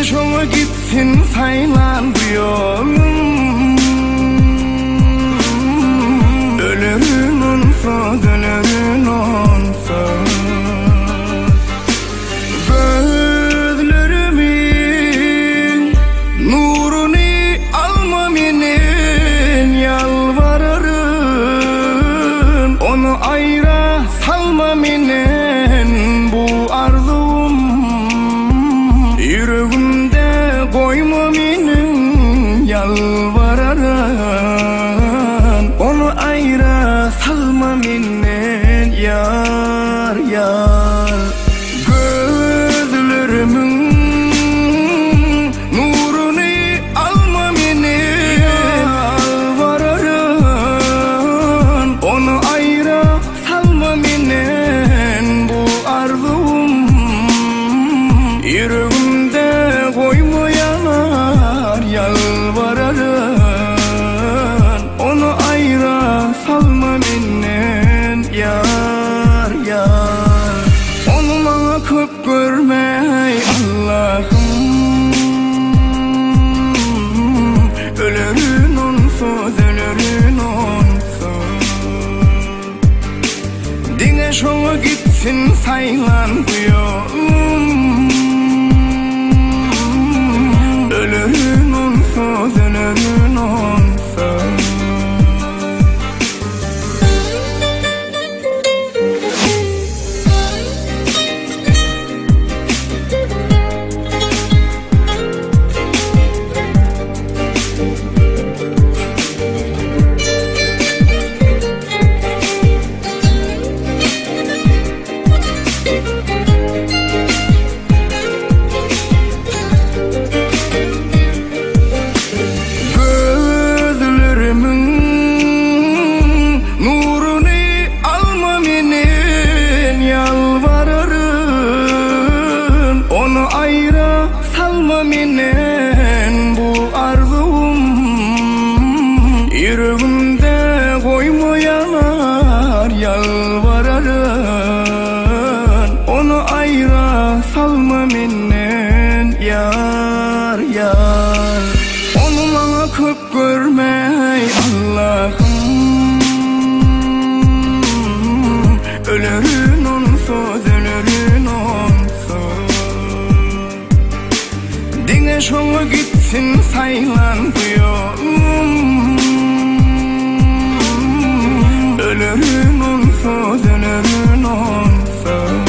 şoňa gitsin saýlan bu ýolum Ölerin onsuz, ölerin onsuz Gözlerimiň nuruny alma menden ýalbararyn Ony aýra salma menden bu arzuwym Ýüregimde goýma meniň ýalbararyn Ony aýra salma menden ýar ýar Gözlerimiň nuruny alma menden Ýalbararyn Ony aýra salma menden bu arzuwym Ýüregimde goýma ýar ýalbararyn Ony aýra salma menden ýar ýar Ony maňa köp görmäý Allahym Ölerin onsuz ölerin onsuz Diňe şoňa gitsin saýlan bu ýolum Ölerin onsuz ölerin onsuz. Gözlerimiň nuruny alma menden ýalbararyn Ony aýra salma menden bu arzuwym Ýüregimde goýma ýar ýalbararyn Ony aýra salma menden ýar ýar Ony maňa köp görmäý Allahym Ölerin onsuz ölerin onsuz Diňe şoňa gitsin saýlan bu ýolum Ölerin onsuz ölerin onsuz.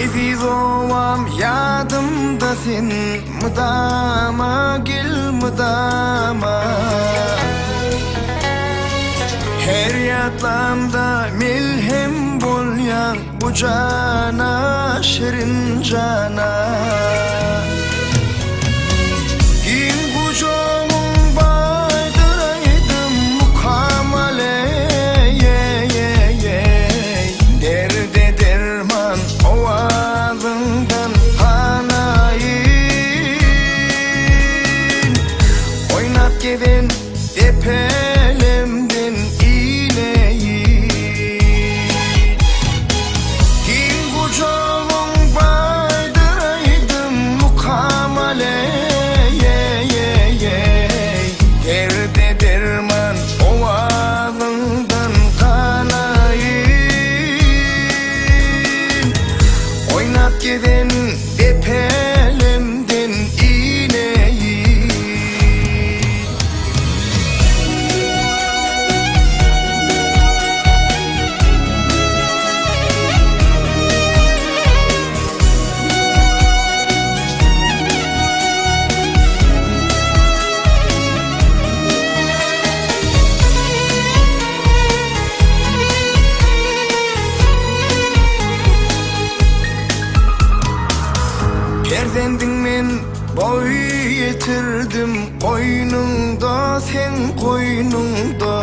Eziz obam ýadymda sen mydama gel mydama Her ýatlamda melhem bolýaň bu jana şirin jana Giň gujagyň baýdyr aýdym mukam aleý Derde derman owazyňdan ganaýyn Oýnap gezen depelemden ineýin Giň gujagyň baýdyr aýdym mukam. Getirdim goýnuňda seň goýnuňda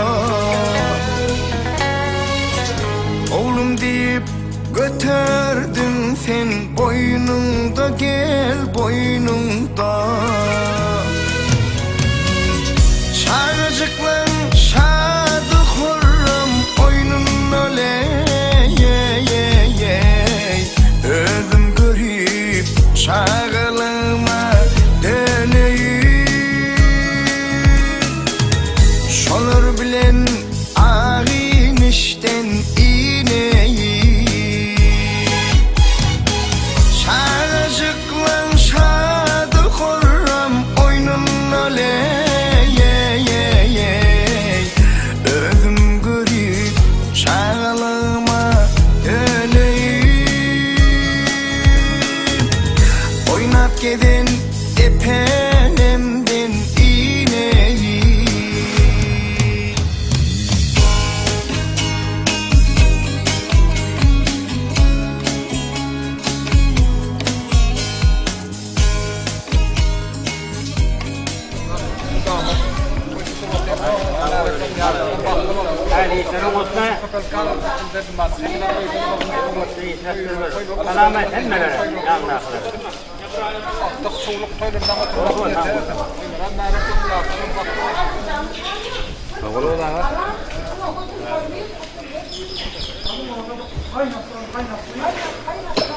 Oglum diýip göterdiň sen boýnuňda gel boýnuňda Çagajyklaň şady horram oýnunda leý-eý-eý Özüm görüp çagalygyma döneýin Şolar bilen agyn-işden ineýin Çagajyklaň şady-horram oýnunda leý-eý-eý Özüm görüp çagalygyma döneýin Oýnap gezen depelemden ineýin.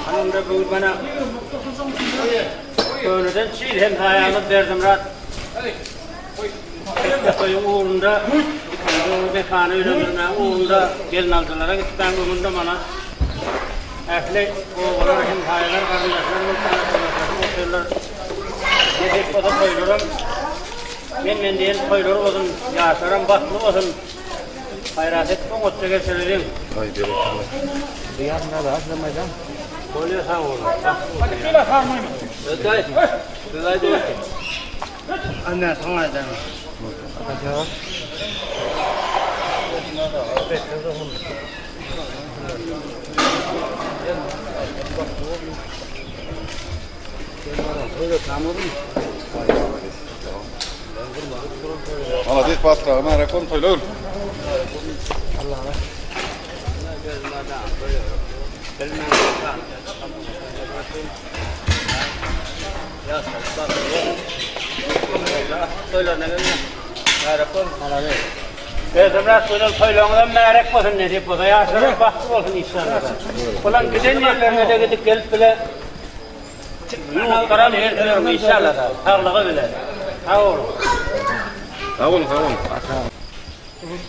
Hanymda bu gün bana Köneden çil hem saýamyz Berdimyrat Toýuň ugrunda Mekany öýlendirmäň ugrunda gelnaljylara gitmäň öňünde mana ähli obalar hem saýalar garyndaşlar bolup otyrlar. Nesip bolsa toýlaram men-men diýen toýlar bolsun, ýaşlaram bagtly bolsun. Gaýrat edip oňatja geçireliň. Aý berekella. Bolýa sag boluň. Malades Basra, märek bolsun toýlar. Berdimyrat gözel toýlaryňyzam märek bolsun nesip bolsa ýaşlaryň bagtly bolsun inşallah. Bulan giden ýerlerine-de gidip gelip bile ýurtlaram gelseler inşallah saglygy bile. Sag boluň. Sag boluň, sag boluň. Bu gün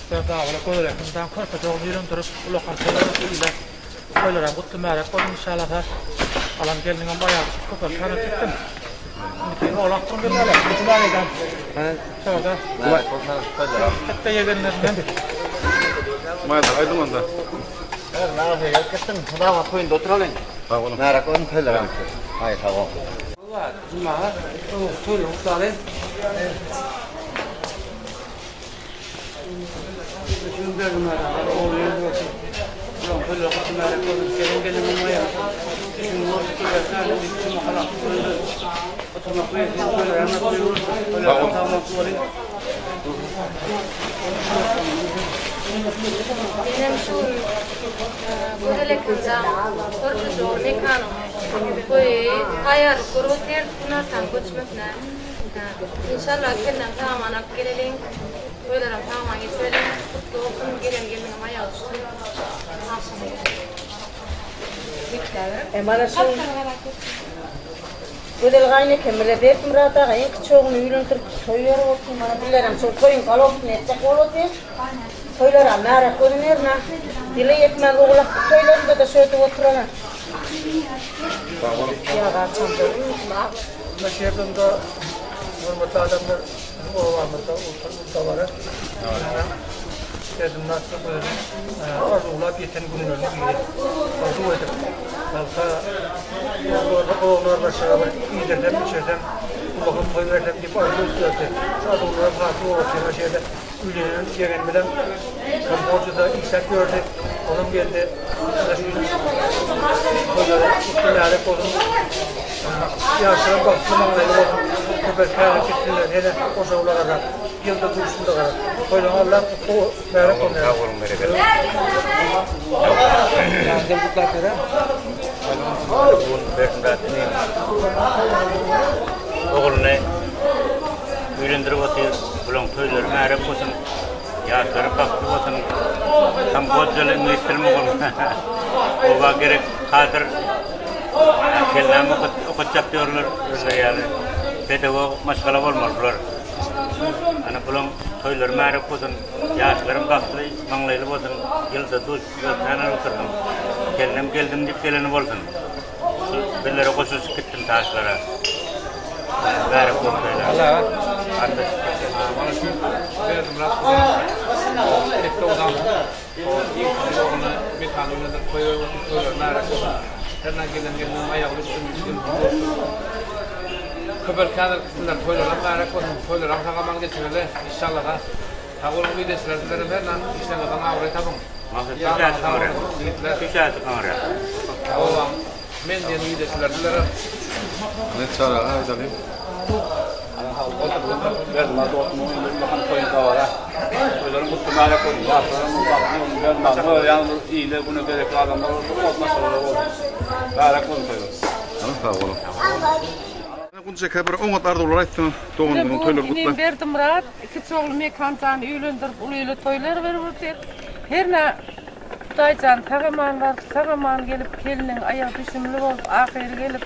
Serdagula gözel Ekindan körpeje ogluny öýlendirip ulakan toý berip ile Toýlaram gutly märek bolsun inşallah Alan gelniňem aýagy düşüp köpelip tanap gitdim. Indi keyin oglan akdyryň gelýärler. Jumaýdan. Şurada. Hatda ýegenlerinden. Jumaýdan aýdyň onda. Sag boluň. Märek bolsun toýlaram. Aý sag bol. Jumaga toýlar gutlaly. Menem şu gün Gözel Ekinjan körpeje ogly Mekanyň toýy taýýarlyk görüp otyrdyk günortan göçmesine. Inşallah kelläň sag-aman alyp geleliň. Toýlaram sag-aman geçireliň. Gutly bolsun, gelen gelniňem aýagy düşsün. Agşam Gözel gaýynekem bile Berkimyrat aga iň kiçi ogluny öýlendirip toý berip otyr. Mana bizlerem şol toýuň galopyny etjek bolup otyrys. Toýlaram märäk görünerine. Dile ýetmän ogul akdyk toýlarynda-da şöýdüp oturana. Sag boluň. Ýa-da Meşhedinde hormatly adamlar biziň obamyzda ulkan bir dabara. Berdimyrat özüniň arzuwlap ýeten günleriniň biri. Arzuw edip, halka oglan-başaga bir iýdirsem, içirsem, ullakan toý bersem diýip arzuw edip ýördi. Şu arzuwlaram hasyl bolup otyr. Şeýle öýlenen ýegenimizem Kambojada işläp ýördi. Olam geldi. Ana şu toýlary gutly märek bolsun. Ýaşlaram bagtly maňlaýly bolsun. Köpel käre gitdiler, ýene goşawlar garar. Ýylda duşunda garar. Toýlaryň Allah gutly mübärek bolsun. Sag boluň berekella. Gel gutlap beren. Bu gün Berkmyrat inim ogluny öýlendirip otyr. Bulaň toýlary märek bolsun. Ýaşlary bagtly bolsun. Kambodžaly iňlis dili mugallymy. Oba gerek kadr. Kellämi okatjak diýorlar özleri ýaly. Pedagog maşgala bolmaly bular. Ana bulaň toýlary märek bolsun. Ýaşlaryň bagtly, maňlaýly bolsun. Ýylda duş ýörtmän otursyn. Gelnem geldim diýip geleni bolsun. Şu bizlere goşulyşyp gitsin taşlara. Märek bolsun toýlar. Anda Mana şu Berdimyrat bilen Tekge odan o ilkinji ogluny Mekan öýlendirip toý berip otyr, toýlary märek bolsun. Hernä gelen gelniniň aýagy üstün üstün bolsun. Köpelkädir gitsinler, toýlaram märek bolsun, toýlaram sag-aman geçireli, inşallaha. Sag boluň ideçiler sizlerem hernä işleriňizden abraý tapyň. Maksat şu şähdi kaňra. Owaň men diýen ideçiler sizlerem. Hany çaraga aýdalyň. Berdimurat dostumyň öýünde ullakan toýy dabara. Toýlaryň gutly märek bolsun. Ýaşlaryň bagtly bolsun. Berdimurat öz ýaly ile güne gerekli adamlar bolsun, ot maşgalalar bolsun. Märek bolsun toýlar. Hany sag boluň. Gunça bir oňat arzuwlar aýtsaňyz doganymyzyň toýlary gutly. Inim Berdimyrat kiçi ogly Mekanjany öýlendirip uly ile toýlar berip otyr. Hernä Hudaýjan sag-aman baryp, sag-aman gelip, gelniň aýagy düşümli bolup, ahyry gelip,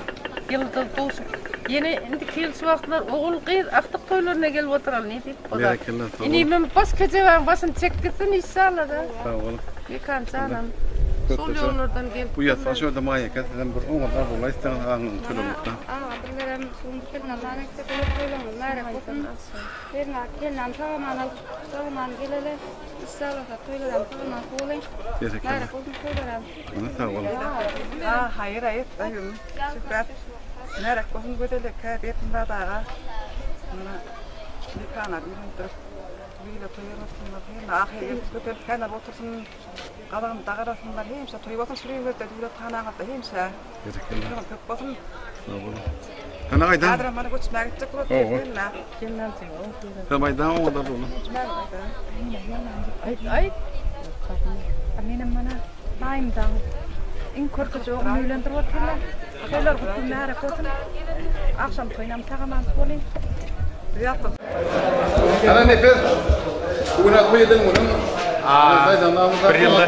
ýyldyz duşup, ýene indiki ýyl şu wagtlar ogul, gyz, agtyk toýlaryna gelip oturaly nesip bolsa. Berekella, sag boluň. Inimem boş kejebäň başyny çekgitsin işşalla-da. Sag boluň. Mekan janam şol ýollardan gelip Uýasy şu ýerde Maýa eke sizem bir oňat arzuwlar aýtsaňyz aňyňyzy töleglikde. Aga bizlerem şu gün gelin etjek bolup toýlaryňyz märek bolsun. Gelin gelinem sag-aman alyp, sag-aman geleli. Inşallah toýlaram sag-aman sowalyň. Berekella. Märek bolsun toýlaram. Mana sag boluň. Ah, haýyr aýyt, öýüm. Şöhrat. Märek bolsun gözel eke, Berdimurat aga. Mana mekana öýlendirip, öýle toý otyrlar. Hemme ahyr gelip köpelip känap otursyn. Gazagyny dagarasynlar. Hemişe toý bolsun şu öýüňizde, döwlet hanaňyzda hemişe. Berekella. Toýuňyz köp bolsun. Sag boluň. Hany aýdan. Häzirem mana göçmäge gitjek bolup otyrys. Sen aýdan oňa da bolun. Aýt, aýt. Menem mana daýymdan iň körpeje ogluny öýlendirip otyrlar. Toýlar gutly märek bolsun. Agşam toýunam sag-aman boluň. Ana Nepes, bu gün toý eden günüň. Bir ýylda.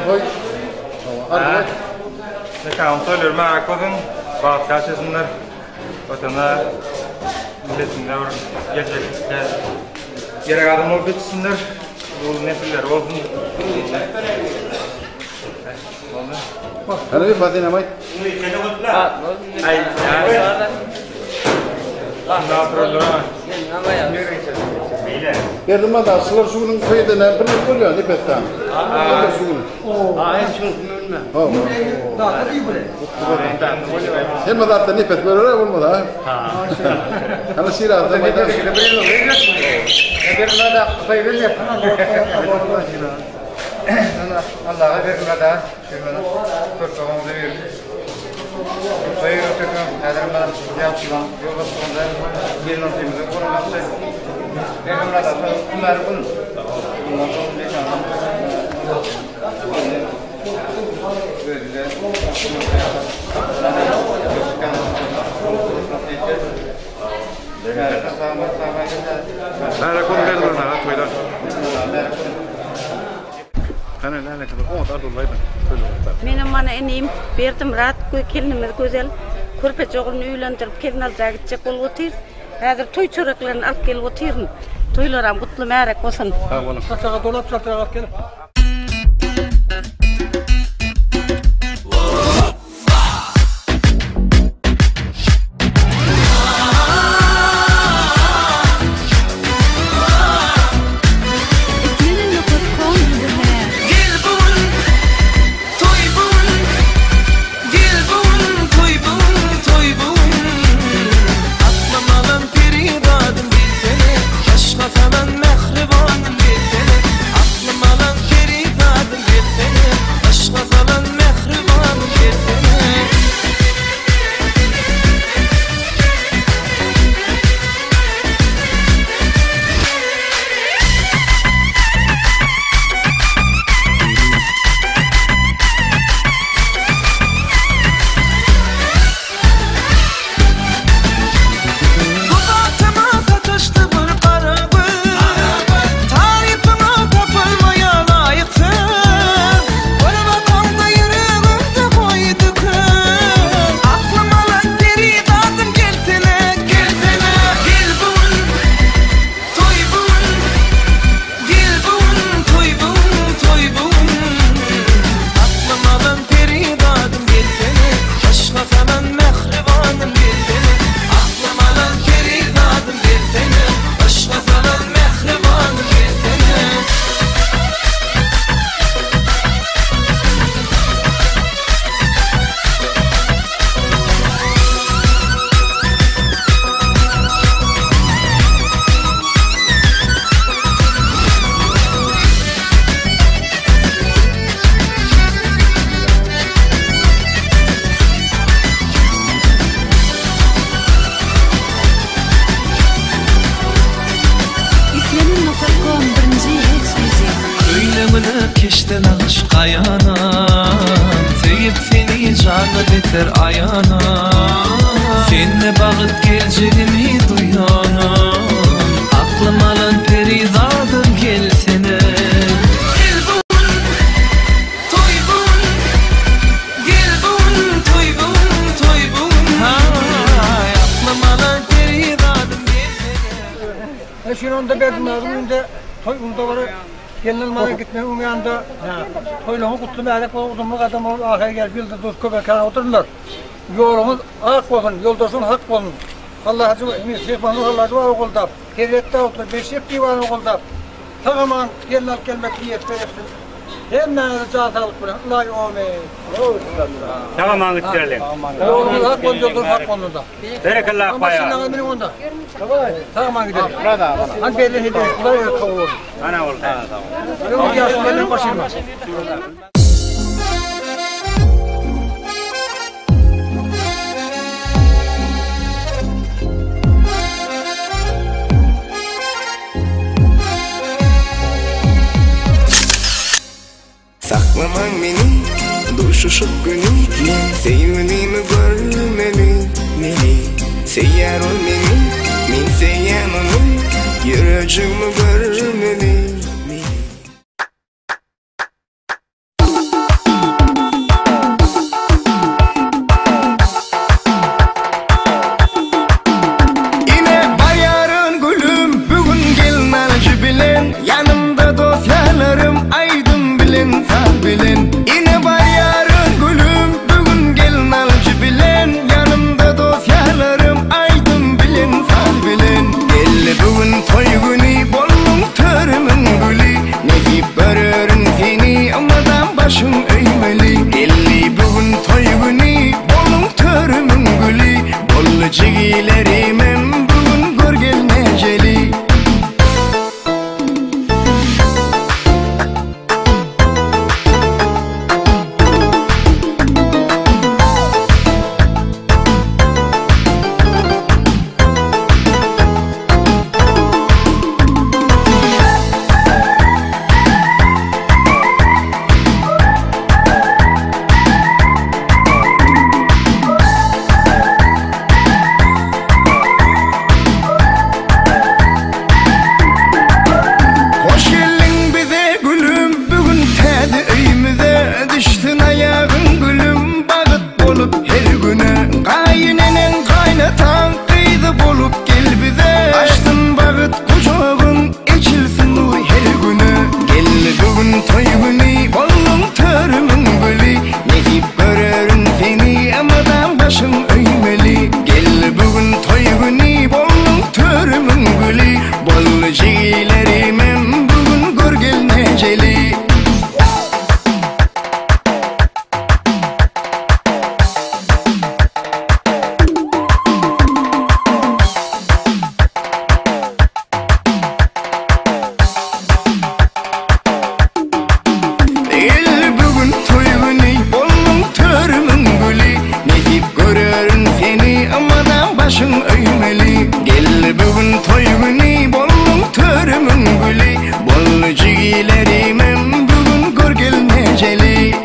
Mekan toýlar märek bolsun. Bagtly ýaşasynlar. Watana, milletine bir geljekde gerek adam bolup ýetişsinler. Uly nesilleri bolsun. Hany bir Fazil aýt. Aý, Berdimurat aga, şular şu günüň toý edene bir ýyl bolýar Nepesden. Şu gün. Hemme zatda nepes bolar bolmasa. Hany Şirazda maýdan. Allaha bermada şeýle köpegimizi berdi. Toýy ötürdim. Häzir mana ýagşylan ýoldaşlygynda gelin otymyzy guramakçy. Bermada günler gün. Bundan soň mekandan Märek bolsun Berdimurat aga toýlar. Hany näme kadar oňat arzuwlar aýdyň toýlar. Menem mana inim Berdimyrat gelinimiz Gözel körpeje ogluny öýlendirip gelnalja gitjek bolup otyr. Häzir toý çöreklerini alyp gelip otyryn. Toýlaram gutly märek bolsun. Sag boluň. Saçaga dolap çaltrak alyp gel. Gel bu gün toý bu gün Gel bu gün toý bu gün toý bu gün Aklym alan perizadym gelsene Başga salan mähribanym gelsene Aklym alan. Keşde nagyş gaýanam Söýüp seni janda beter aýanam Sende bagyt geljegimi duýanam Aklym alan perizadym gelsene Gel bu gün toý bu gün Gel bu gün toý bu gün toý bu gün Haý aklym alan perizadym gelsene. Eşin onda Berdimyradyň öýünde toý undawary Gelin almaga gitmegiň öň ýanynda toýlaryňyz gutly märek bolsun, uzynly gadam bolup ahyry gelip ýyldyz durup köpelkäne oturdylar. Ýoluňyz ak bolsun, ýoldaşyň hak bolsun. Allahajy Emir Şeýh Mahmud Hallajy baba goldap, Hezreti Dawutly Beşir diwany goldap, sag-aman gelin alyp gelmek miýesser etsin. Hemmäňize jan saglyk bilen, ylahy omyn. Sag-aman gitdireliň. Ýoluňyz ak bolsun, ýoldaşyň hak bolsun. Berekella Akbaý aga. Maşynyňyzy münüň onda. Sag-aman gideliň. Hany berlen hediýe, Hudaý özi kabul bolsun. Ana boldy. Öňüň ýaşulular maşynyma. Saklamaň meni duşuşyk güni Men söýgülimi görmeli meni Söýýär ol meni men söýýän ony Ýürejigmi görmeli meni. Ine barýaryn gülüm bu gün gelnalyjy bilen Ýanymda dos-ýarlarym aýdym bilen saz bilen Ine barýaryn gülüm bu gün gelnalyjy bilen Ýanymda dos-ýarlarym aýdym bilen saz bilen Geldi bu gün toý güni bolduň törümiň güli Nesip görerin seni ymydam başyň öýmeli Geldi bu gün toý güni bolduň törümiň güli Boldy jigilerimem bu gün gör gelnejeli. Hoş geldiň bize gülüm bu gün täze öýümize Düşsün aýagyň gülüm bagyt bolup her güne Gaýyneneň gaýnataň gyzy bolup gel bize Açsyn bagyt gujagyn eçilsin nur her güne Geldi bu gün toý güni bolduň törümiň güli Nesip görerin seni ymydam başyň öýmeli Geldi bu gün toý güni bolduň törümiň güli Boldy jigilerimem bu gün gör gelnejeli. Gel bu gün toý güni bolduň törümiň güli Nesip görerin seni ymydam başyň öýmeli Gel bu gün toý güni bolduň törümiň güli Boldy jigilerimem bu gün gör gelnejeli.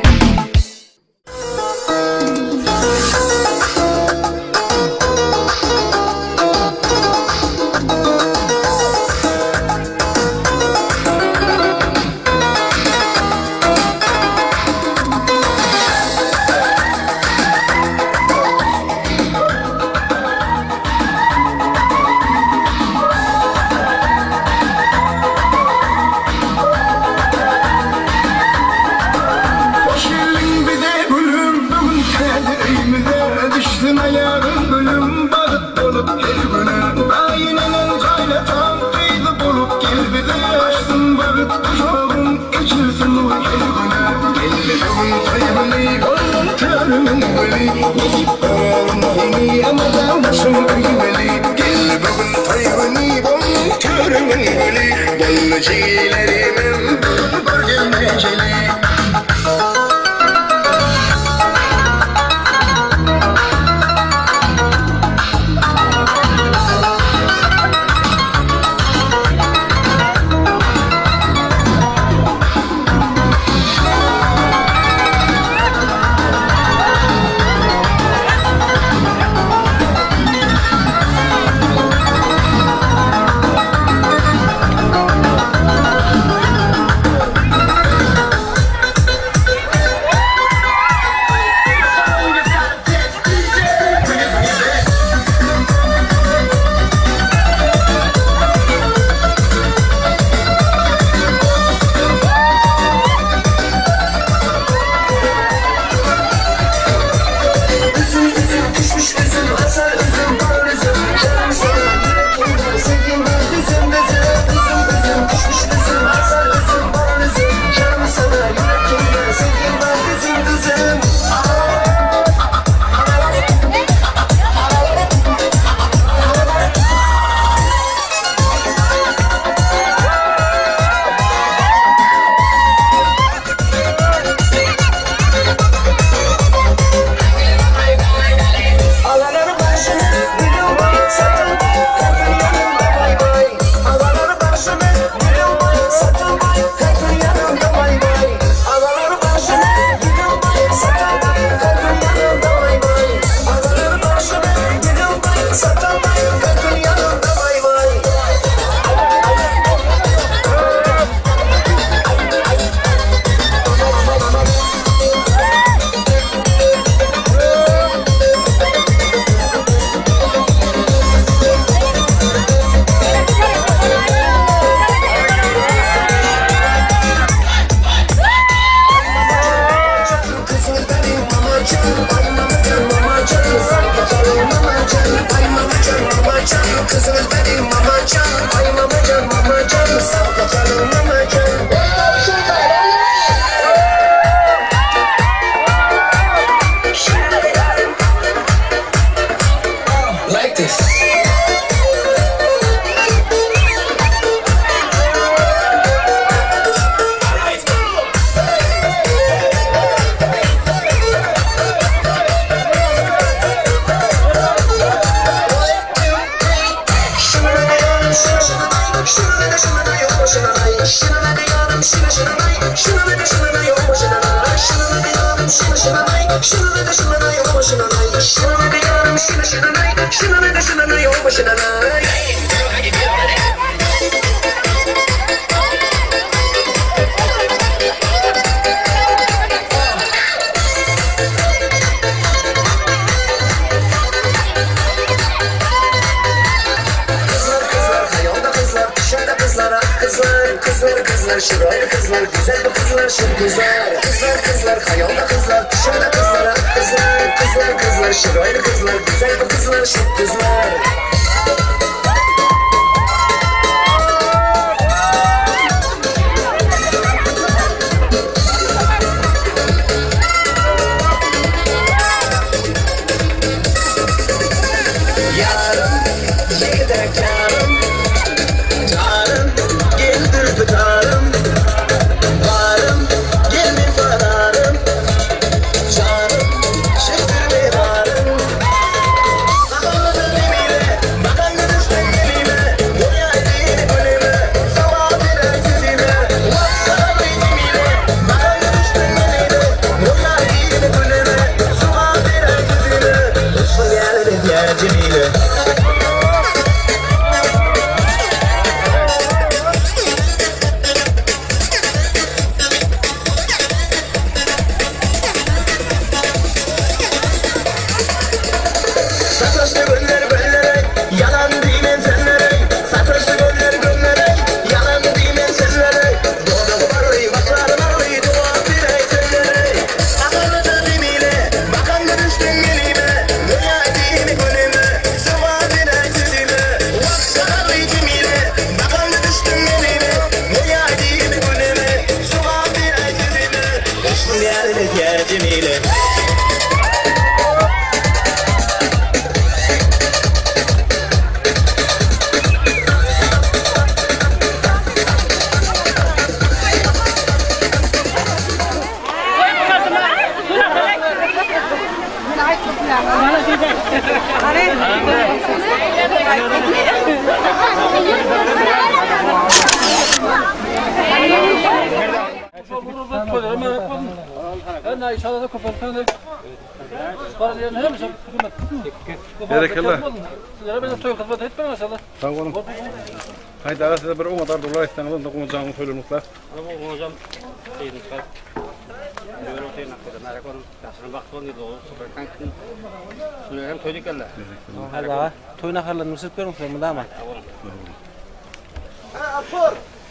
Hoş geldiň bize gülüm bu gün täze öýmüze Düşsün aýagyň gülüm bagyt bolup her güne Gaýyneneň gaýnataň gyzy bolup gel bize Açsyn bagyt gujagyn eçilsin nur her güne Geldi bu gün toý güni bolduň törümiň güli Nesip görerin seni ymydam başyň öýmeli Geldi bu gün toý güni bolduň törümiň güli Boldy jigilerimem bu gün gör gelmejeli. kızlar, kızlar kızlar, şuraylı kızlar, güzel bu kızlar, şu kızlar. Kızlar kızlar, hayalda kızlar, tüşümde kızlar, ak kızlar. Kızlar kızlar, şuraylı kızlar, güzel bu kızlar, şu kızlar. Yarım, yedek yarım, canım, geldir tutarım. Varım, gelin fararım, canım, şıktır varım. Cemile. Sataştı göller göllere, yalan dimen senlere. Sataştı göller göllere, yalan dimen senlere. Doğru varlı, başlar varlı, dua birey senlere. Akıllıca demiyle, bakan görüştün elime. Dünya dini gönlüme, sıva birey sözüme. Vakşarlı cemile, bakan görüştün elime. Dünya dini gönlüme, sıva birey sözüme. Uçtum yerine yer cemile. Berekella. Sizlere ben toý hyzmat etmem maşallah. Sag boluň. Haýda aga size bir oňat arzuwlar aýtsaňyz onda Guwanjanyň toýlaryny gutlap. Guwanjam gyzyny çykaryp. Öýe otyryn hakda märek bolun. Ýaşyny bagtly bolun diýdi. Şular hem toý dikeldi. Hadi aga, toý naharlaryny bişirip beriň size mydama.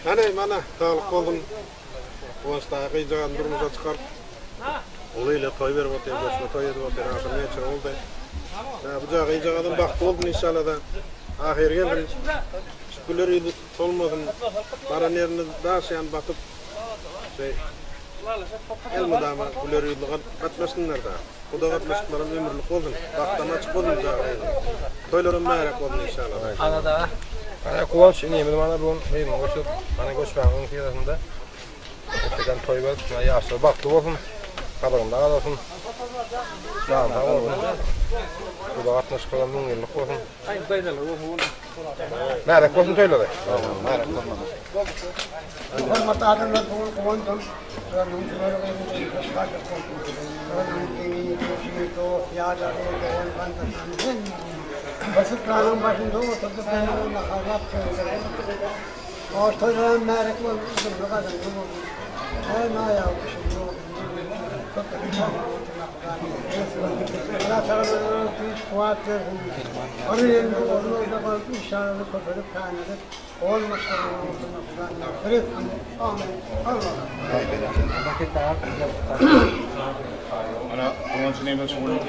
Hany mana saglyk bolsun. Guwanç daýy gyzjagazyny durmuşa çykaryp, uly ile toý berip otyr, göçme toý edip otyr, agşam näçe boldy. Hä, bu gyzjagazam bagtly bolsun inşallah-da. Ahyry gelsin. Şu güler ýüzi solmasyn. Baran ýerinde daş ýan batyp, şeý elmydama güler ýüzli gatnaşsynlar-da. Guda gatnaşyklaram ömürlik bolsun. Bagtam açyk bolsun bu gyzyň. Toýlaram märäk bolsun inşallah. Azat aga. Ana Guwanç inimiz mana bu gün gyzyny goşup, mana göçmäniň öňüsyrasynda erteden toý berip, mana ýaşlar bagtly bolsun, gazagynda gazasyn, jany sag bolsun. Guda gatnaşyklaram müňýyllyk bolsun. Märäk bolsun toýlary. Märäk bolsun. Hormatly adamlar bu gün guwandym. Özüniň töwereginde hoşallyk bolsun. Özüniň deňi, duşy, dost, ýarlary, dogan, garyndaşlaryny hemmesini bir supranyň başynda oturdyp, hemmesini naharlap söýdürdi. Hoş toýlaram märek bolsun, uzynly gazanly bolsun. Hemme aýagy düşümli bolsun. Köpüsi saglyk bolsun, Hudaýym. Allah tagala olara güýç, kuwwat bersin. Bir ýerinde orun-orda galyp, işanlary köpelip, känelip, Ol maşgalanyň ortasynda Hudaý magfyret etsin. Amin. Allah. Mana Guwanç inemiz şu gün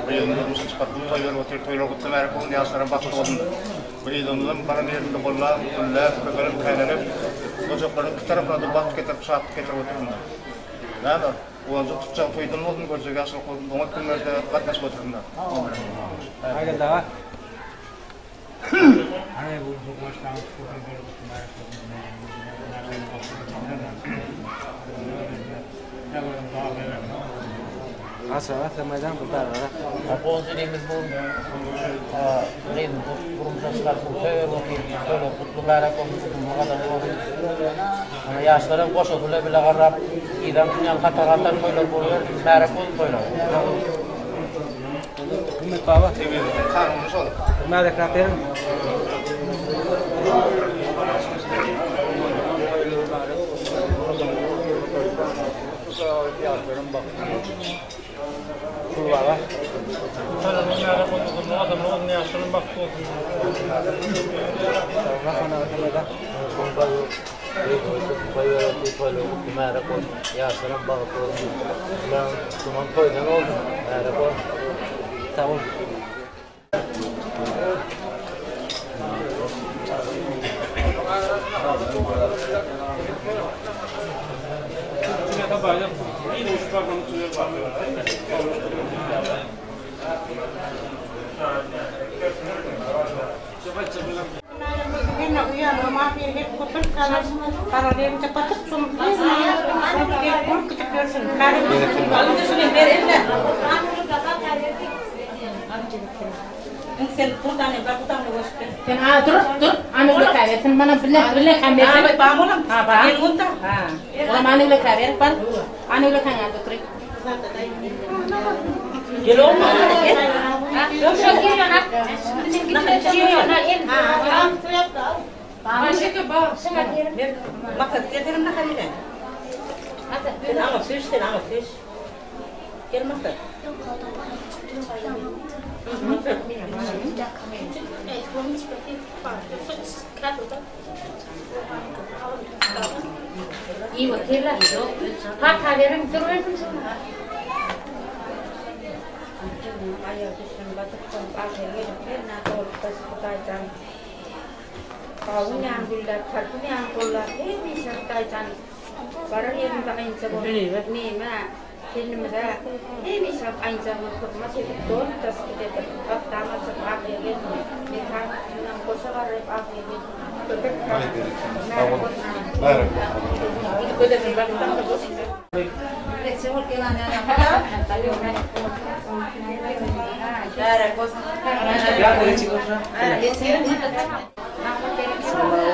gyzyny durmuşa çykaryp toý berip otyr. Toýlar gutly märek bolsun, ýaşlaram bagtly bolsun. Bu gyzymyzam baran ýerinde gollap, gülläp, köpelip, känelip, ojaklaryň iki tarapyna-da bagt getirip, şatlyk getirip otursyn. Näme, Guwanjyň tutjagy toýdan bolsun, görjegi ýagşylyk bolsun, oňat günlerde gatnaşyp otursynlar. Aýgeldi aga. Ýaşlaram goşasyla bile garrap, yzam dünýäni hatar-hatar toýlar bolubersin, märek bolsun toýlar. Hümmet baba. Kanuny şol. Hümmet beriň. Kul baba. Gyz toý berip, toýlar gutly märek bolsun. Ýaşlaram bagtly bolsun. Bular tuman toýdan bolsun. Märek bolsun. Sag boluň. Sen ha dur dur anıgla kaversin bana bile bile kamersin. Ha ba olam. Ha ba. Ha. Olam anıgla kaver bal. Anıgla kan aldı otur. Gel oğlum. Gel. Maksat getirim ne kadar? Sen ama süş sen ama süş. Gel maksat. İyi oturlar. Ha kaverim dur versin şunu. Kawun güller, tarpun yan kollar, hemişe Hytaýjan barar ýerinde aýynça bolup, neme, kendimize hemişe aýynça bolup hyzmat edip, dolup daşyp gidedir. Gapdan açyp ahýa gelsin, mekan tutundan goşa garyp ahýa gelsin. Köpek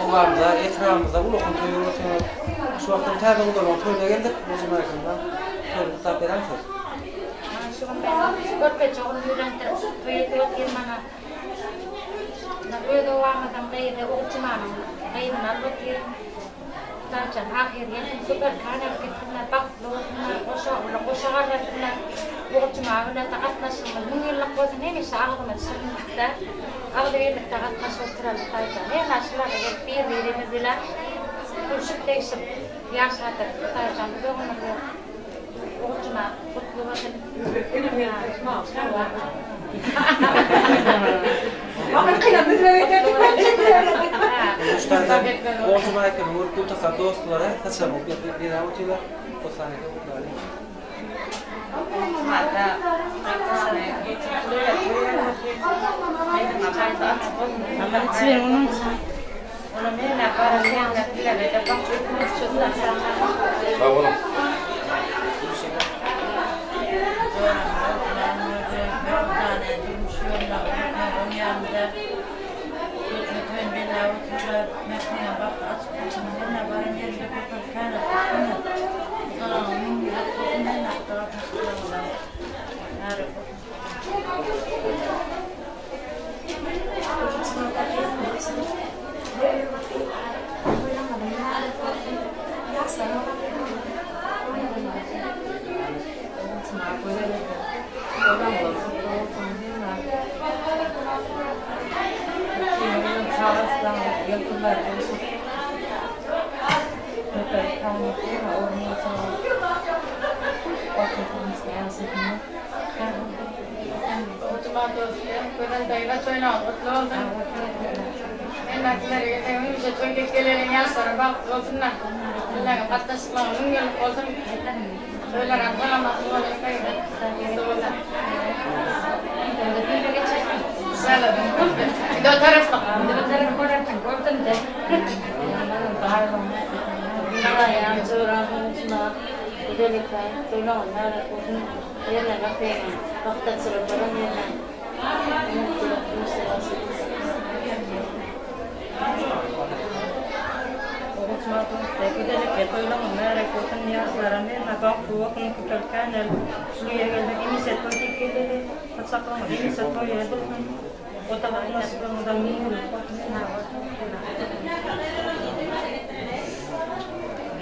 Obamyzda, etrabymyzda ulakan toý bolsun. Şu wagtda täze gudalaryň toýuna geldik. Goja Märekemde toýuny gutlap berämsiz. Şu gün körpeje ogluny öýlendirip, toý edip otyr mana. Öz obamyzyň gyzy Ogulçymanyň gyzyny alyp otyr. Hudaýjan ahyr gelsin, süper kan alyp gitsinler, bagtly bolsunlar, goşa ogly goşa garrasynlar. Ogulçyma bilen-de gatnaşygymyz müňýyllyk bolsun, hemişe agzymyz şirinlikde, agzybirlikde gatnaşyp oturaly Hudaýjan. Her naşylara gelip bir-birimiz bilen gülşüp-degşip ýaşadyk. Hudaýjan uzagymyzy Ogulçyma gutly bolsun. Goňşy Märekemi görüp gül takan dostlary saçagyny bezäp otyrlar. Bossan eke gutlaýyn. Sag boluň.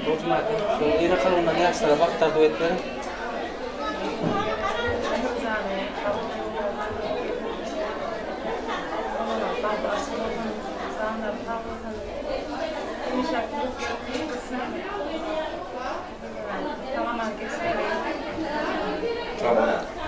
Goňşy Märekemi şu ýene kalbyndan ýaşlara bagt arzuw edip beriň. sag bolsun. Hemişe ýurtlar gutlasyn. Sag-aman geçmeli. Sag boluň.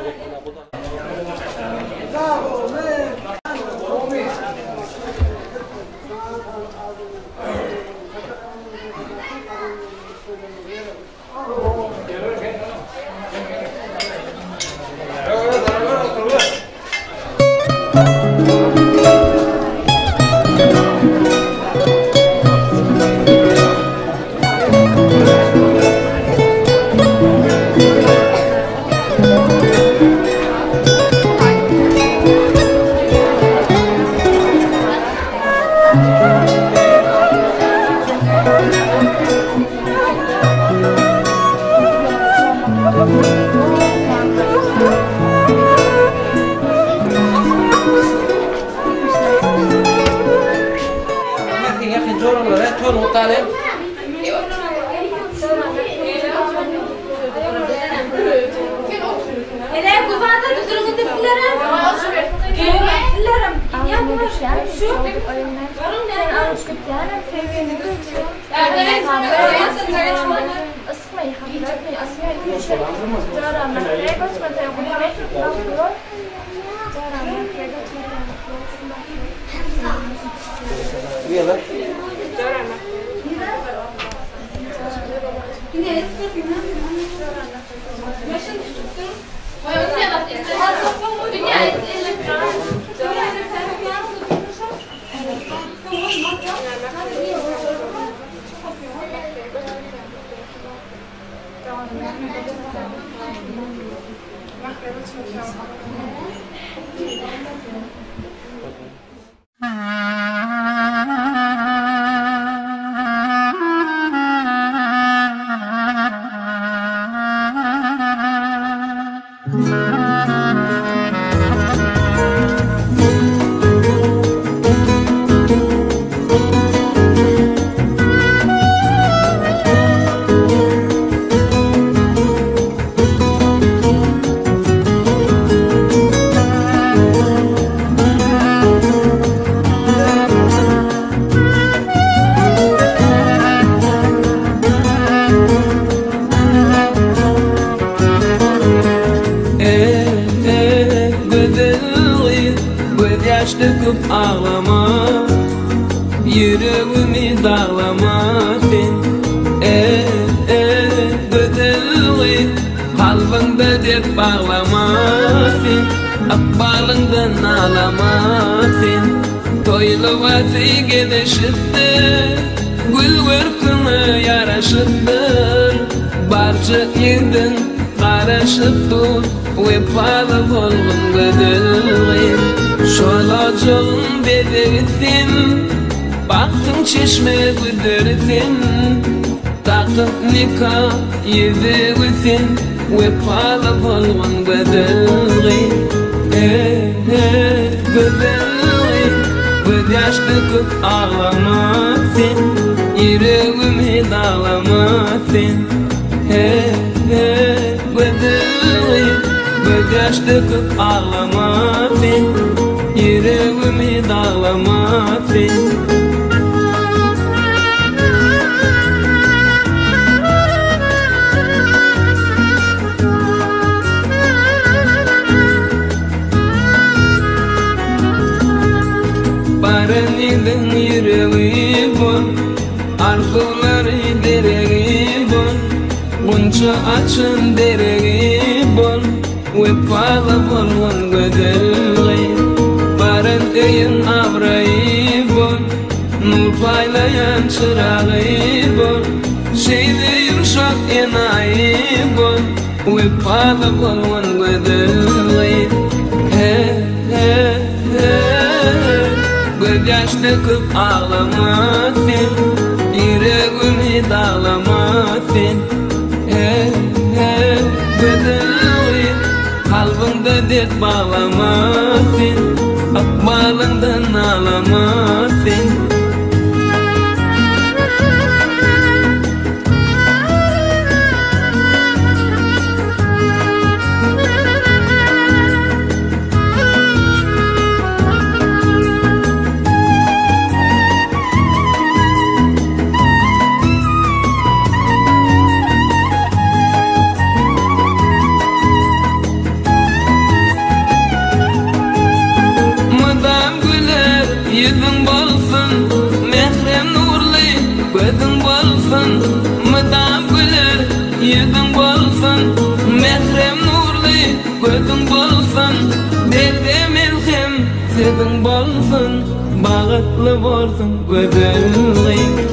borsuň gözel gyz.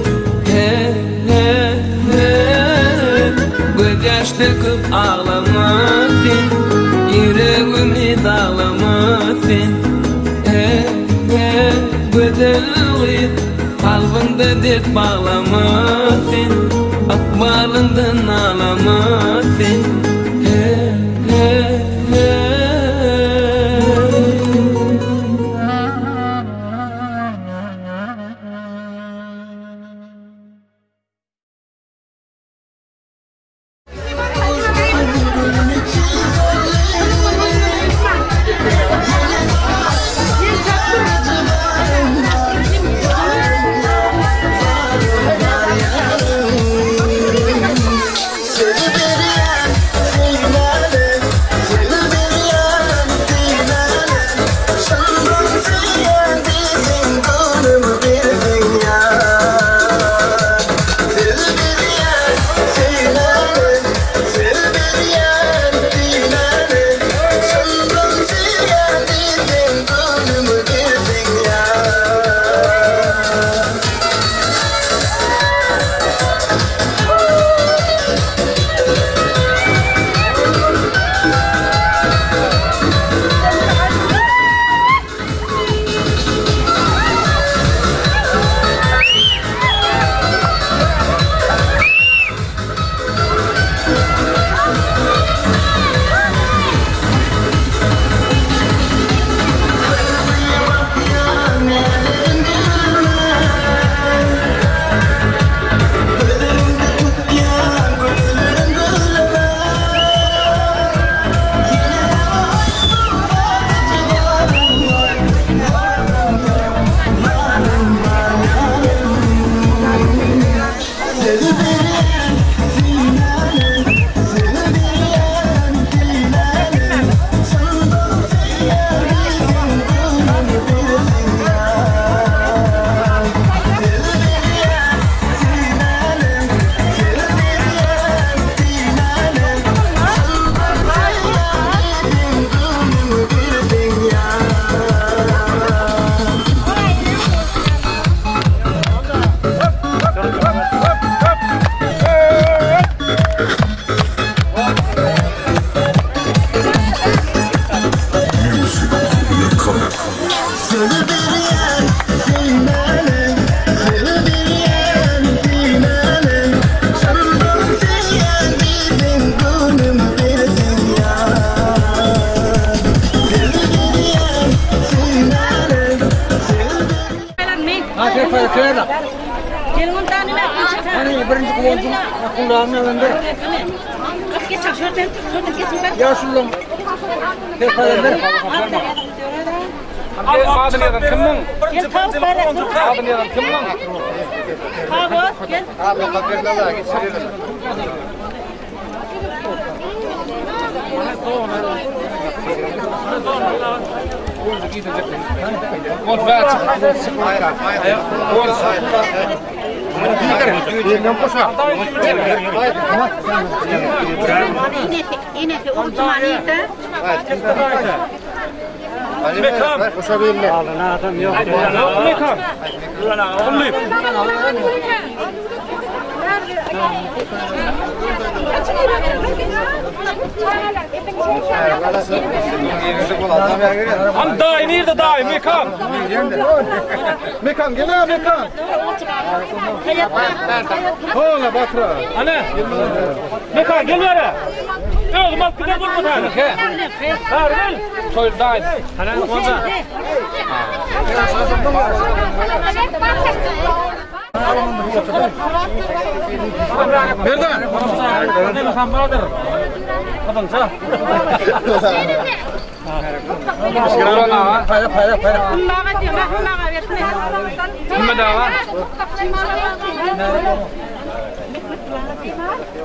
He he he Gözýaş döküp aglama sen Ýüregimi daglama sen He he gözel gyz Kalbyňda dert baglama sen Ykbalyňdan nalama sen He he he. Adyny ýazan kim muň? Adyny ýazan kim muň? Mekan. Mekan. Han daýy nirde daýy Mekan? Mekan gel ha Mekan. Hola Batra. Ana. Mekan gel bäri. Özüm alyp gider bolmasa. Bäri gel. Toýly daýy. Ana onda. Merdan.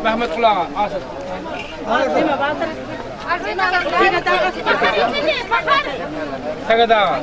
Mehmet Kulağa. Aşır. Sege daga.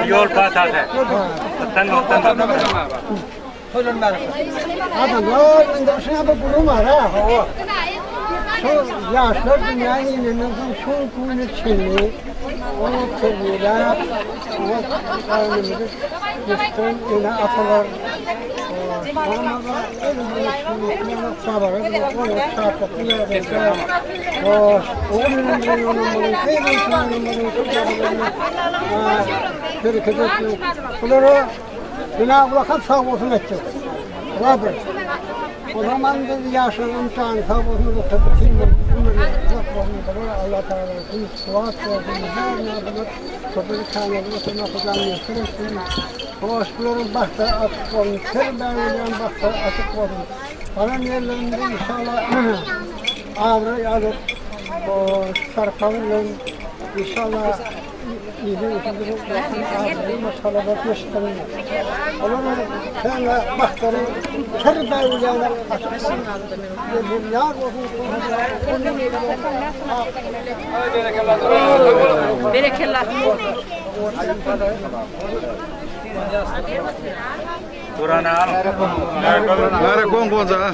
Ýol patasy. Otdan otdan. Adamlar indi şuna bir gürrüň bar ha, hawa. Şu ýaşlar dünýä inenden soň şu güne çenli ony terbiýeläp, ailemizi ýetişdiren ene-atalar Bulara Cenab-ı Hak sag bolsun etjek. Rabbi. O zaman biz ýaşlaryň jany sag bolsun, ruhy bütin bolsun, uzak bolsun. Allah Teala güýç, kuwwat bersin. Her näme köpek kanaly oturmak Hudaýym ýetir etsin. Hoş bularyň bagtlary açyk bolsun. Her bägülýän bagtlary açyk bolsun. Baran ýerlerinde inşallah abraý alyp, hoş sarpa bilen inşallah Märek bolsun Guwanç aga.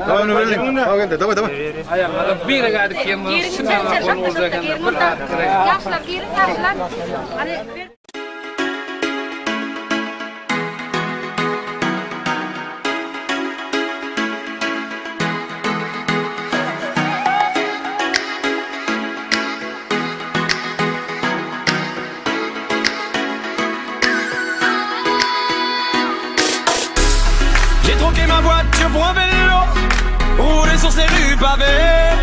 Daway nöbeli. Daway daway. Ýaşlar giriň ýaşlar. Hany J'ai troqué ma voiture pour un vélo, roulé sur ces rues pavées.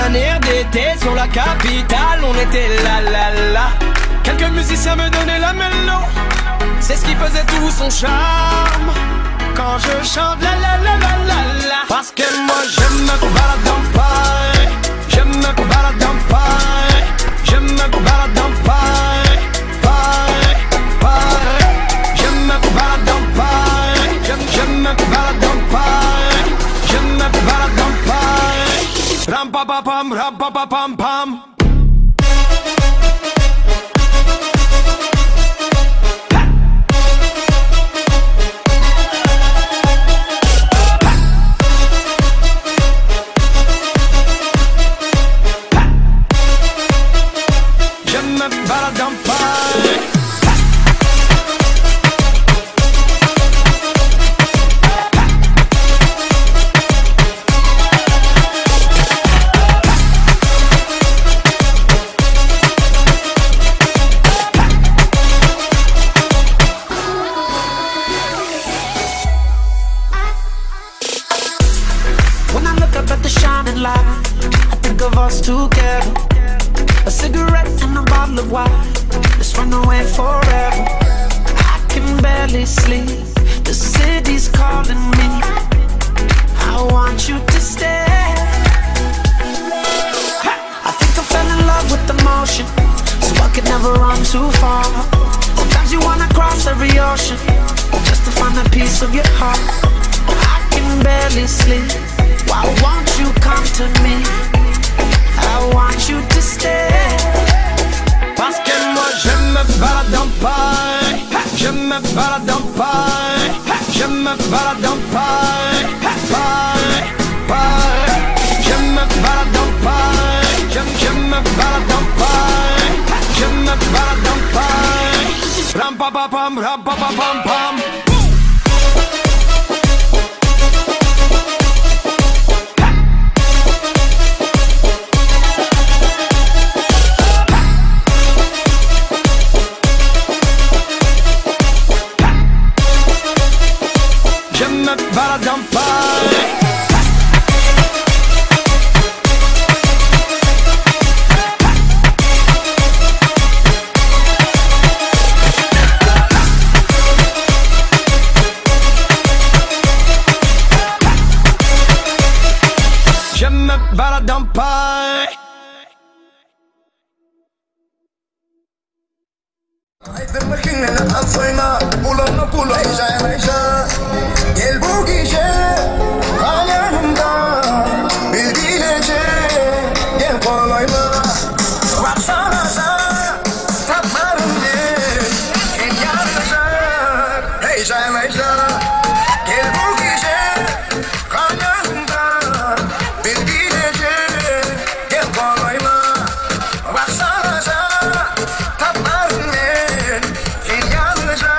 Un air d'été sur la capitale, on était là là là. Quelques musiciens me donnaient la mélo, c'est ce qui faisait tout son charme. Quand je chante la la la la la la, parce que moi je me balade dans Paris, je me balade dans Paris, je me balade dans Paris, Paris, Paris. Je me balade dans Paris, je, je me balade dans Paris, je me balade dans Paris. Ram pa pa pam, ram pa pa pam pam. Je me balade dans Paris. When I look up at the shining light, I think of us together. A cigarette and a bottle of wine. Let's run away forever. I can barely sleep. The city's calling me. I want you to stay. I think I fell in love with the motion, so I could never run too far. Sometimes you wanna cross every ocean just to find a piece of your heart. I can barely sleep. Why won't you come to me? I want you to stay. Parce que moi je me balade dans Paris, je me balade dans Paris, je me me balade en Paris, Paris, Paris. Je me balade en Paris, je, je me balade en Paris, je me balade en Paris. Ram pa pa pam, ram pa pa pam pam. Je me balade en Paris. Je me balade en Paris. Aýdymyň hiňine al soýma, Gulagyna gulak jaýlaýşa. Gel bu gije gal ýanymda, Biz bileje gel golaýma. Wapşalaşa tapmaryn men, Sen ýalyja heý jaýlaýşa. Gel bu gije gal ýanymda, Biz bileje gel golaýma. Wapşalaşa tapmaryn men, Sen ýalyja.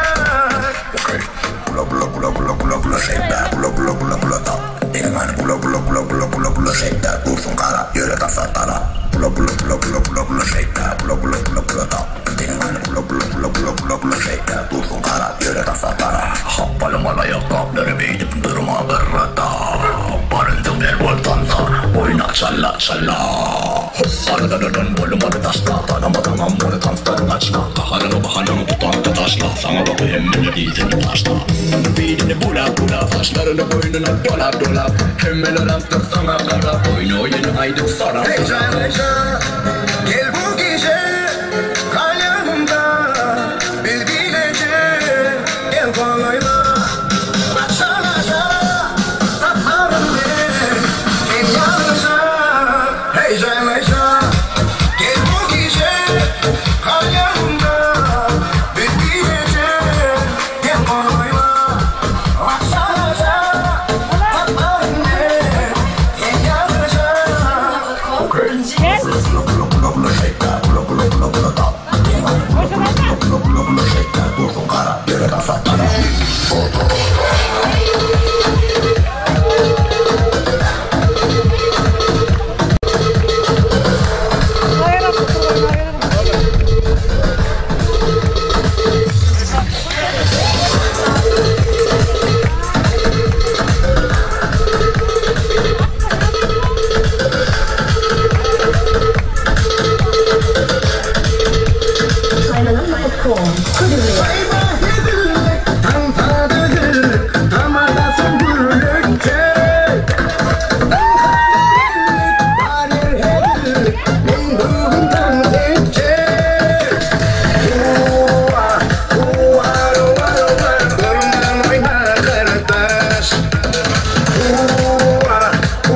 Okey. Bula bula bula bula bula bula shake that bula bula bula bula da. Eliňi bula bula bula bula bula bula shake that dursun gara ýöre tasar dara. Bula bula bula bula bula bula shake that bula bula bula bula da. Eliňi bula bula bula bula bula bula shake that dursun gara ýöre tasar dara. Happaly malaýa gaplary beýdip durma gyrrada. Barynsyň gel bol tansa oýna çalla çalla. Hopparadadan bolmaly taşla tanamadaňam ony tansdan gaçma. Gaharyňy bahanaňy tutaňda taşla saňa baky hemmeler diýsene taşla. Beýnini bulap bulap saçlaryny boýnuna dolap dolap hemmeler aňdyr saňa garap oýna oýun aýdyp sarap Heý sarap. jaýlaýşa gel bu gije gal ýanymda biz bileje gel golaýma. Wapşalaşa tapmaryn men sen ýalyja heý jaýlaýşa gel bu gije gal ýanymda biz bileje gel golaýma. Wapşalaşa tapmaryn men sen ýalyja. Okey. Bula bula bula bula bula shake that bula bula bula bula da. Bula bula bula bula bula bula shake that dursun gara ýöre tasar dara. Saýba hezillik, taňsada hezillik, Tamadasy gürlükçe. Ynha hezillik, bar ýer hezillik, Men bu gün tans etjek. Uwa, uwa, uwa, uwa, Görmän oýna gardaş. Uwa,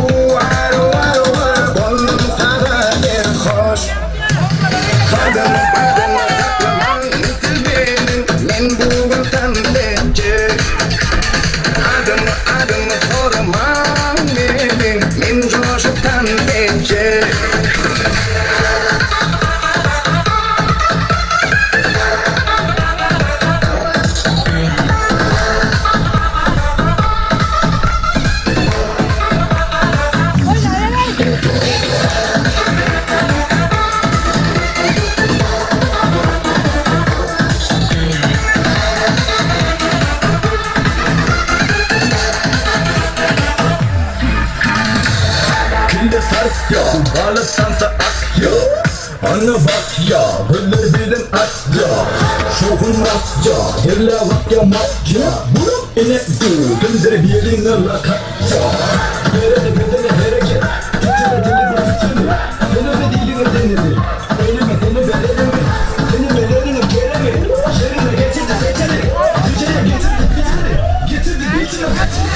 uwa, uwa, uwa, Boldum saňa serhoş. Badyny, badyny saklaman meniň, Men bu gün tans etjek. Adymy, adymy soraman meniň, Men joşup tans etjek. Kimde sarsya, baly tansa akýa. Anna bakýa, güller bilen atýa. Şowhun atýa, herle bakýa makýa. Burup ine bu, kimdir birine lakatýa. Berene bedene hereket, titire dili bir titiri. Deneme diline denedi, elime seni verelim. Seni verelim gelemi, yerine getirdi seçeni. Geceye getirdi bitini, getirdi bitini kaçını.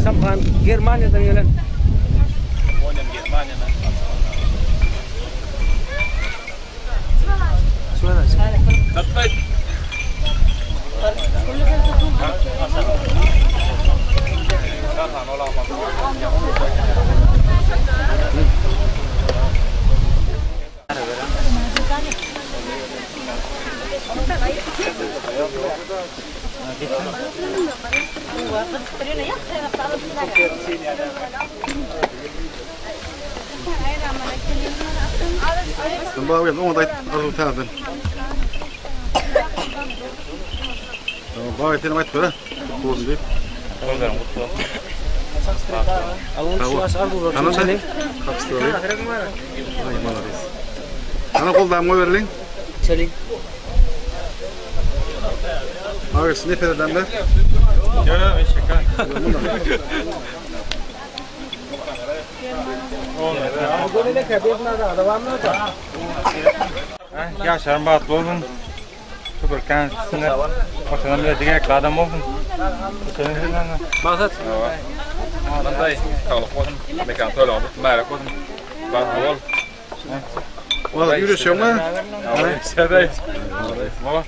Samhan Germaniýadan gelen. Sen baba gel, oňa da aýt, arzuw täzeden. Tamam, baba senem aýt bere. Kutlu bolsun diýip. Toýlaryň gutly bolsun. Tamam sen. Kakysdyry. Ay, malades. Ana goldam goýberliň. Çelik. Abi, ne federden de? Ýa, eşek. Ýaşlarym bagtly bolsun. Süpürkän üstüne Watana millete gerekli adam bolsun. Maksat. Manday saglyk bolsun. Mekan toýlaryň gutly mübärek bolsun. Bagtly bol. Wala ýürüşeňmi? Şeday. Baba.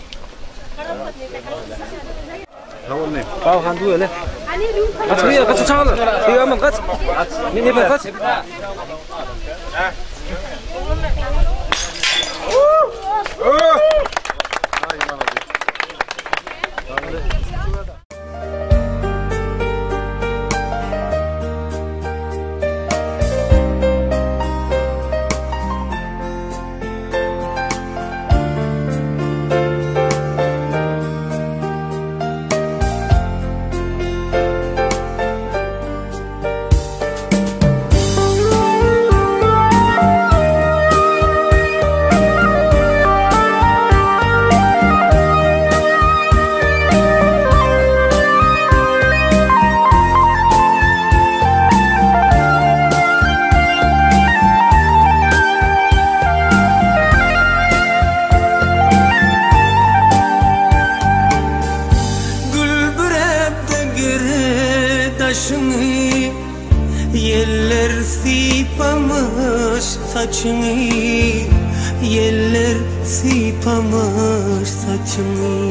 Tamam ne? Bawhan du öyle. Kaç buraya kaç çağlar. Diýemem kaç. Ne ne kaç. Gül bürepde gire daşını Yeller sipamış saçını Yeller sipamış saçını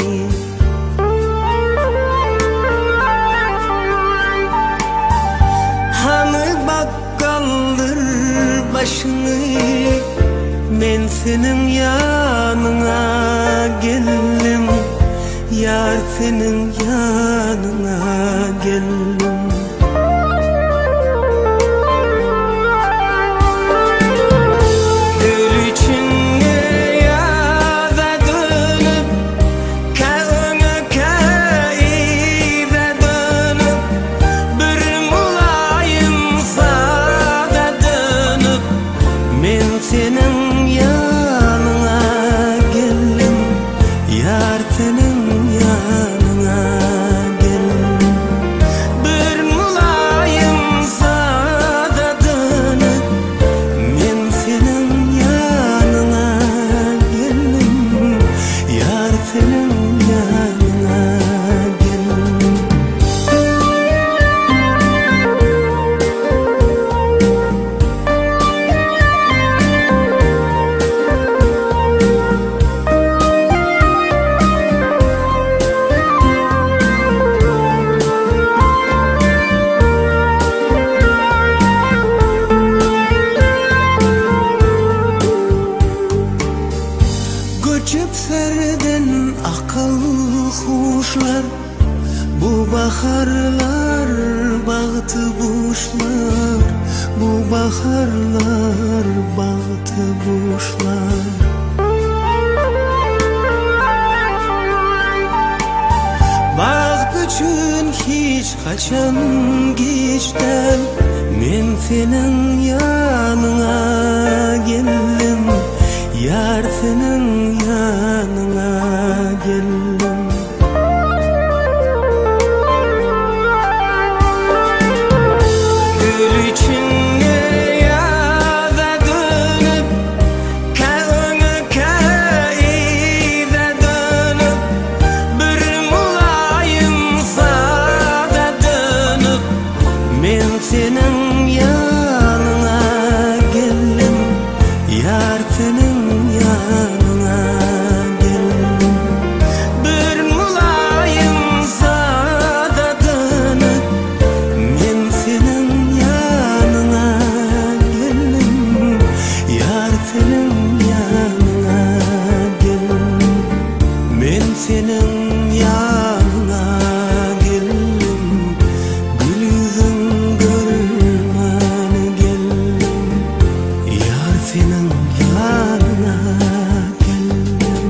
Hanı bak kaldır başını Men senin yanına geldim Yar senin yanına geldim Gül içinde yaza dönüp Ka öňe ka ize dönüp Bir mulayim sada dönüp Men senin yanına geldim Yar senin yanına geldim Bir mulayim sada dönüp Men senin yanına geldim Yar senin yanına geldim Göçüp serden akıl huşlar Bu baharlar bahtı buşlar Bu baharlar bahtı buşlar Baht üçün hiç kaçan geçten Men senin yanına geldim Yar senin yanına geldim Gül içinde yaza dönüp Ka öňe ka ize dönüp. seniň ýanyňa geldim. Bir mylaýym sadadyny men seniň ýanyňa geldim. Ýar seniň ýanyňa geldim. Men seniň ýanyňa geldim. Gül ýüzüň görmän geldim. Ýar seniň ýanyňa geldim.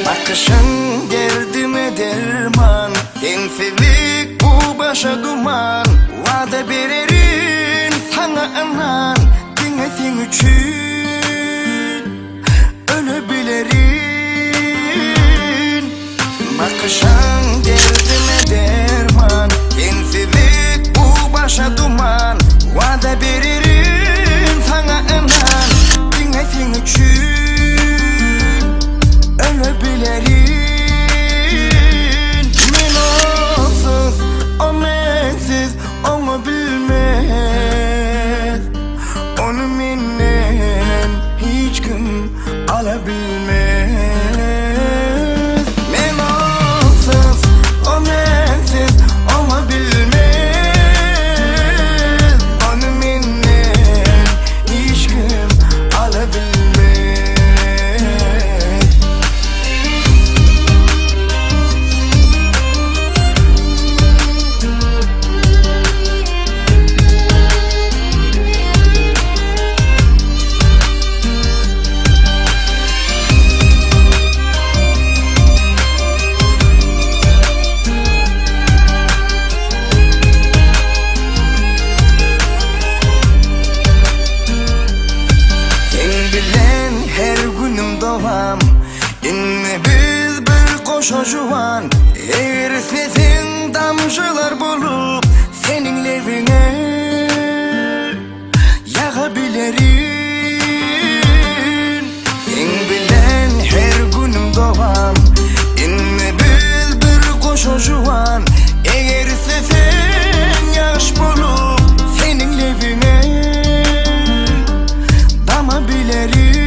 Bakyşyň derdime derman, Sensizlik bu başa duman. Wada bererin saňa ynan, Diňe seň üçin ölebilirin. Bakyşyň derdime derman, Sensizlik bu başa duman. Wada bererin saňa ynan, Diňe seň üçin ölebilirin. Men onsuz, o mensiz oňa bilmez. Ony menden hiç kim alabilmez. Men onsuz, o mensiz oňa bilmez. Ony menden hiç kim alabilmez. Seň bilen her günüm dowam, Indi biz bir goşa juwan. Eger isleseň damjalar bolup Seniň lebiňe ýaga bilerin. Seň bilen her günüm dowam, Indi biz bir goşa juwan. Eger isleseň ýagyş bolup Seniň lebiňe dama bilerin.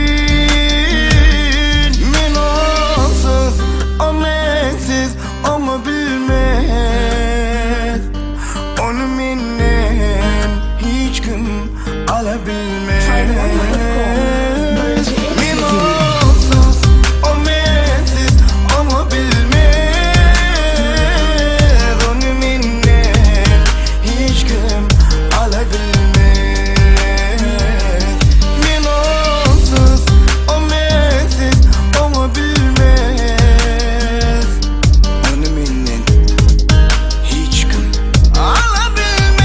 Men onsuz, o mensiz oňa bilmez. Ony menden hiç kim alabilmez. Men onsuz, o mensiz oňa bilmez. Ony menden hiç kim alabilmez. Men onsuz, o mensiz oňa bilmez. Ony menden hiç kim alabilmez.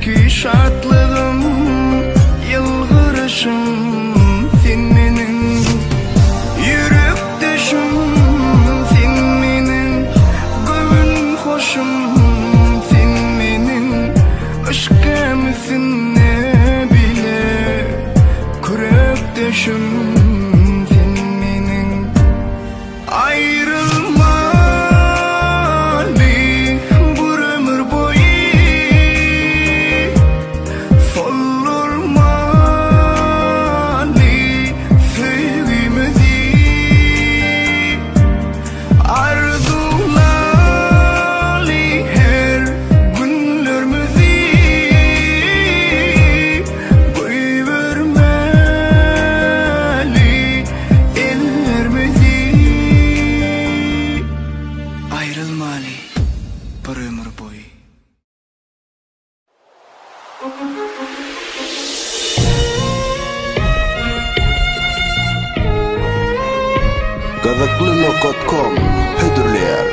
Içimdäki şatlygym, ýylgyryşym sen meniň Ýürekdeşim sen meniň Göwün hoşum sen meniň Yşk gämisinde bile Kürekdeşim sen meniň Aýrylmaly bir ömür boýy Soldurmaly söýgimizi Arzuwlaly her günlerimizi Goýbermeli Ellerimizi aýrylmaly bir ömür boýy. Gyzykly nokat kom hödürleýär.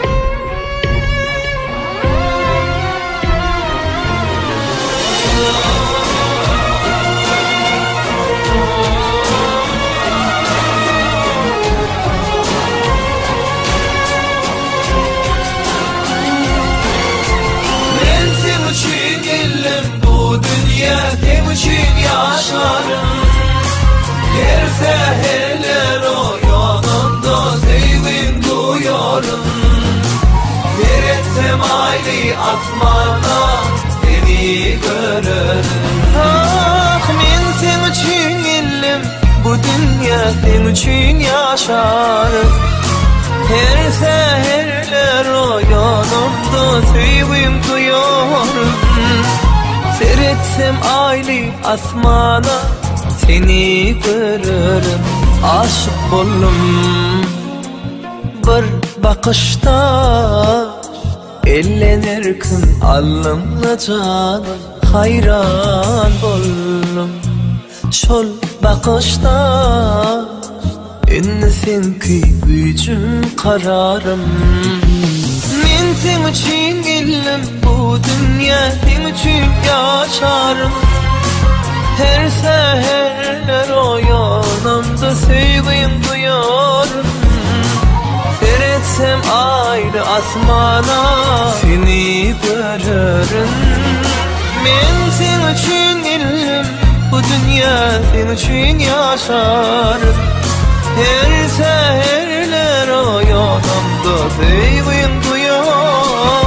Men seň üçin geldim bu dünýä Seň üçin ýaşaryn Her säherler oýanamda Söýgiň duýaryn Seretsem aýly asmana Seni görerin Ah men seň üçin geldim Bu dünýä seň üçin ýaşaryn Her säherler oýanamda Söýgiň duýaryn Seretsem aýly asmana Seni görerin Aşyk boldum Bir bakyşda Elden erkim aldym-la janym Haýran boldum şol bakyşda Indi seňki güýjüm kararym Men seň üçin geldim bu dünýä Seň üçin ýaşaryn Her säherler oýanamda Söýgiň duýaryn Seretsem aýly asmana Seni görerin Men seň üçin geldim bu dünýä Seň üçin ýaşaryn Her säherler oýanamda Söýgiň duýaryn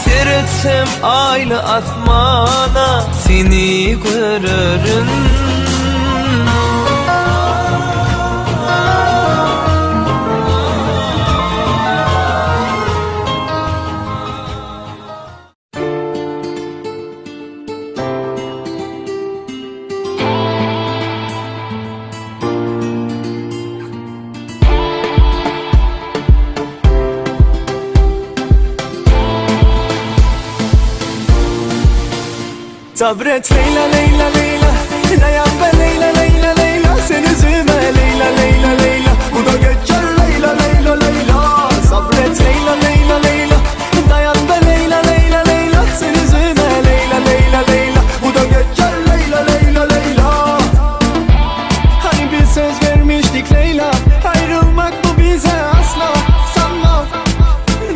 Seretsem aýly asmana Seni görerin. Sabret Leyla Leyla Leyla Dayan be Leyla Leyla Leyla Sen üzülme Leyla Leyla Leyla Bu da geçer Leyla Leyla Leyla Sabret Leyla Leyla Leyla Dayan be Leyla Leyla Leyla Sen üzülme Leyla Leyla Leyla Bu da geçer Leyla Leyla Leyla Hani bir söz vermiştik Leyla Ayrılmak bu bize asla Sanma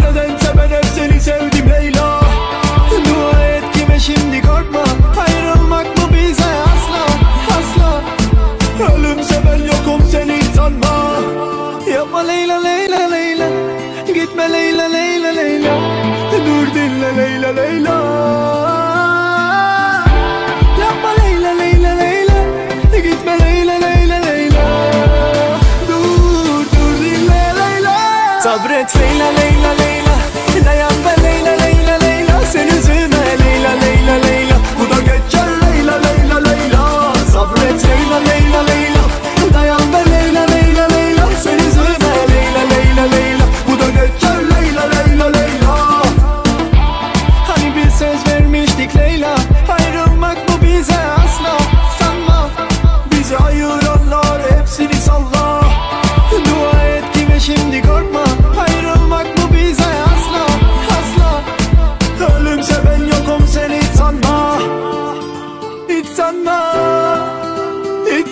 Nedense ben hep seni sevdim Leyla Dua et kime şimdi korkma Ayrılmak bu bize asla Asla Ölümse ben yokum seni sanma Yapma Leyla Leyla Leyla Gitme Leyla.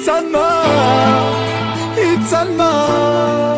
Hiç sanma, hiç sanma.